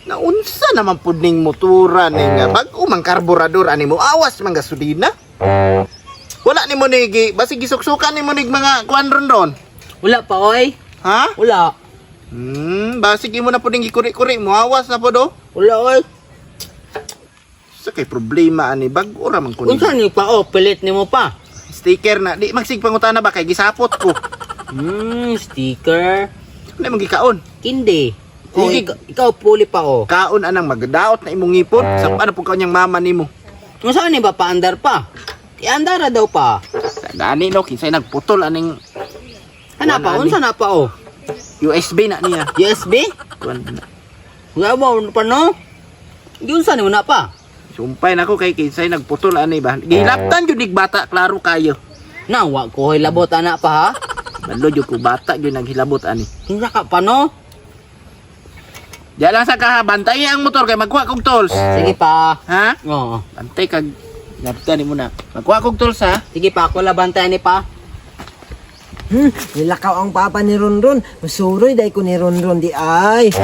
Naunsa naman pud ning motora ning bag-o mang karburador ani mo awas man gasolina. Wala nimo ni gi basig gisuksukan nimo nig mga kuan ron ron. Wala pa, oy. Ha? Wala. Basig imo na pud ning gikuri-kuri mo awas na pud oh. Wala, oy. Sa kay problema ani bag-o ra man kuno. Unsa ni pa, oh, pilit nimo pa. Sticker na di magsig pangutana ba kay gisapot ko. Sticker. Ano man gikaon? Kindi. Oh, Sige. ikaw puli pa, oh. Kaon anang magdaot na imong ngipon sa ano pud kaon niyang mama nimo. Unsa ni ba paandar pa? Iandara daw pa. Gani no kinsay nagputol aning Ana pa, Wala ni. unsa na pa, oh? USB na niya. USB? Kuan na. Wala ba pa no? Di unsa ni na pa? Sumpay nako kay kinsay nagputol ani ba. Gilaptan jud nig bata klaro kayo. Na wa ko hoy labot ana pa ha. Banlo jud ko bata jud naghilabot ani. Kinsa ka pa no? Diya lang sa kaha bantay ang motor kay magkuha kog tools. Sige pa. Ha? Oo. Bantay kag laptan nimo na. Magkuha kog tools ha. Sige pa, ako labantay ni pa. Nilakaw ang papa ni Ronron. Masuroy dahil ko ni Ronron di ay.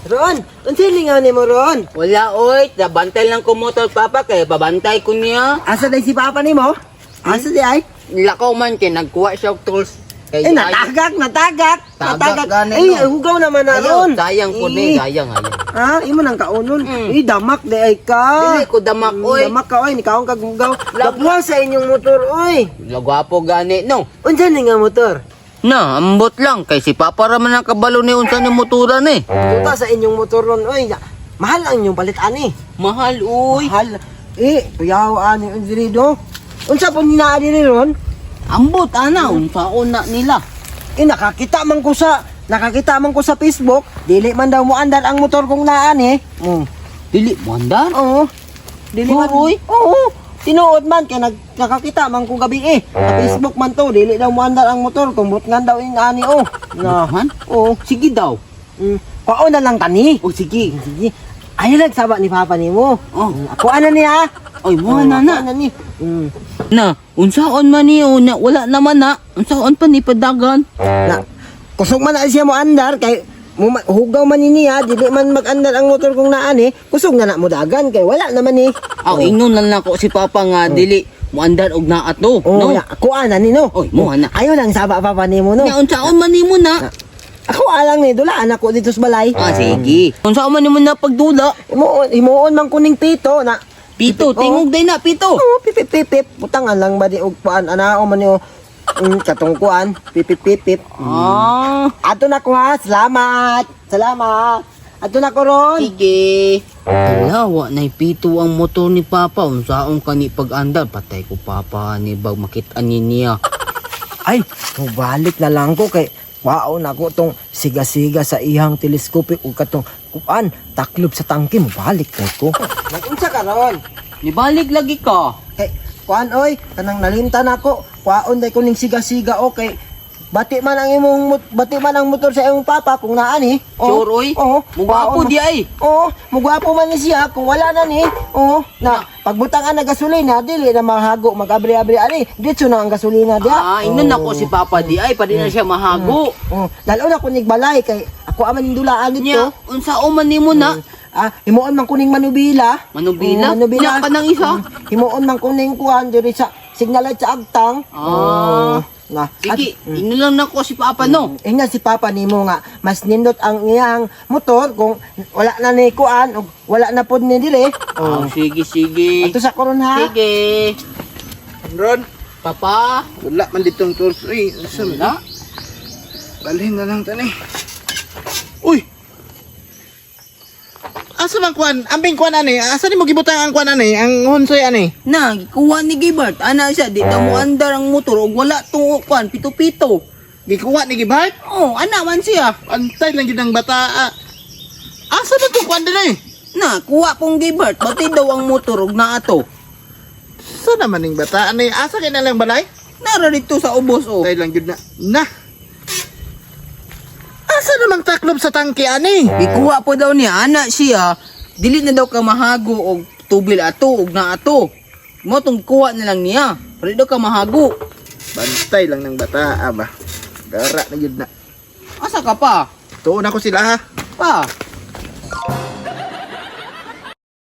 Ron, unsay lingaw ni mo Ron? Wala oy, nabantay lang ko motor papa kay babantay ko niya. Asa dahil si papa ni mo? Asa di ay? Lakaw man kay nagkuha siya og tools. Kay Eh, natagak, natagak, Tagak natagak. gani, Eh, no? hugaw naman na Ayaw, Ron. sayang po ni, Eh, sayang ayaw. Ha? Imo nang kaunon. Eh, damak di ay ka. Dili ko damak oy. Damak ka oy, nikaon kag hugaw. Gapuha sa inyong motor oy. Lagwapo gani no. Unsa ni nga motor? Na, ambot lang kay si papa ra man ang kabalo ni unsa ni motora ni. Tuta sa inyong motor ron oy. Mahal ang inyong palit ani. Mahal oy. Mahal. Eh, kuyaw ani diri do. Unsa po ni naa diri ron? Ambot ana unsaon na nila. Eh, nakakita man ko sa Facebook, dili man daw moandar ang motor kong naan eh. Dili mo andar. Oo. Dili man. Sure, oy? Oo. Tinuod man kay nakakita man ko gabi eh. Sa Facebook man to, dili daw moandar ang motor kung butngan daw ing ani oh. Na. Man? Oo. Sige daw. Kuao na lang tani. O sige. Sige. Ayaw lang saba ni Papa nimo. Oh. Ako ana niya. Oy, mo na na. Ako ana ni. Na, unsaon man niyo na wala naman na. Unsaon pa ni padagan? Na, kusog man na siya mo andar kay hugaw man ni niya, dili man mag-andar ang motor kong naan eh. Kusog na na mo dagan kay wala naman eh. Aw, ingnon lang nako si papa nga dili moandar og naa to, Oh, no? na, ako ana ni no. Oy, mo ana. Ayaw lang saba papa nimo no. Nya unsaon man nimo na? Ako alang ni dula anak ko dito sa balay. Ah, sige. Unsaon man nimo na pagdula? Himuon, himuon man kuning pito na. Pito, tingog day na pito. Oh, pipip pipip. Butangan lang ba di og kuan anao man yo. Katong kuan, pipip pipip. Ah, Ato na ko ha, salamat. Salamat. Ato na ko ron. sige. Ala, wa nay pito ang motor ni papa. Unsaon kani pag-andar? Patay ko papa ni bag makit-an ni niya. Ay, mubalik na lang ko kay wao na ko tong siga-siga sa iyang teleskopik ug katong kuan taklob sa tangke mubalik na ko. Nagunsa ka ron? Nibalik lagi ka. Kay kuan oy, kanang nalimtan ako. Kuaon day ko ning siga-siga o kay bati man ang imong bati man ang motor sa imong papa kung naan eh. Oo. Sure, oy. Oo. Mugwapo Kuwaon di ay. Oo, mugwapo man ni siya kung wala na ni. Oo, na pagbutang ang gasolina dili na mahago mag-abri-abri ani. Diretso na ang gasolina diya. Ah, ingnon nako si papa di ay, pwede na siya mahago. Oh, lalo na kunig balay kay ako aman ning dulaan Nya, dito. unsaon man nimo na? Ah, himuon man kuning manubila. Manubila? Oo, manubila. Nya ka ng isa? Himuon man kuning kuan diri sa signal light sa agtang. Ah. Oo, na. Sige, ingnon lang nako si papa no. Ingnan si Papa nimo nga mas nindot ang iyang motor kung wala na ni kuan ug wala na pod ni dire. Oh, sige, sige. Ato sa koron ha. Sige. Ron, Papa. wala man ditong tools. Uy, unsa man? Wala. Balhin na lang tani. Uy. Asa man kuan? Ambing kuan ani? Asa nimo gibutang ang kuan ani? Ang hunsoy ani? Na, gikuha ni Gilbert. Ana siya, di daw mo andar ang motor ug wala tong kuan, pito-pito. Gikuha ni Gibart? Oh, ana man siya. Antay lang gid ang bata. Ah. Asa man tong kuan dinhi? Na, kuha pong Gilbert. Bati daw ang motor ug naato. Sa naman ning bata ani? Asa kay na lang balay? Nara dito sa ubos oh. Antay lang gid na. Na. Asa namang taklob sa tangke ani? Gikuha po daw niya, ana siya, dili na daw ka mahago og tubil ato ug naato. Mo tong kuha na lang niya. Pero di daw ka mahago. Bantay lang ng bata ah, ba. Gara na gid na. Asa ka pa? Tuon ako sila ha. Pa.